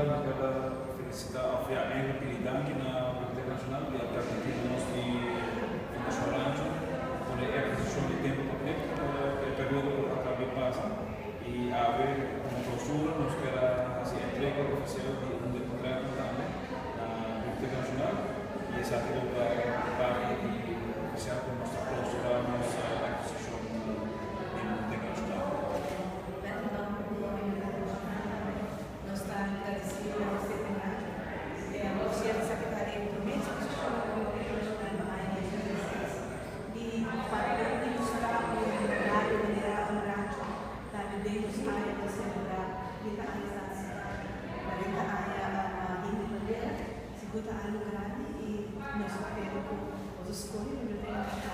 Mi kier felicita of ja, eigenlijk pidi danki na Biblioteca Nacional di a permiti nos di Fundacion Rancho pone e exposicion di Tempo pa Klik e periodo cu a caba di pasa y awe como clausura nos kier a haci entrega oficial di un di e contratonan tambe na Biblioteca Nacional y esaki lo ta parti di oficial cu nos ta clausura nos exposicion di Biblioteca Nacional. Bèt nòmber di Biblioteca Nacional tambe nos ta gradisido na Biblioteca E por sierto esaki ta e promé eksposishon di Biblioteca Nacional pa aña 2016 i pa por ilustrá un horario manera un rancho tambe den nos aña ta selebrá 30 aña Status 40 aña himno di bandera. Sigur ta algu grandi i nos ta spera ku boso skohe Biblioteca Nacional.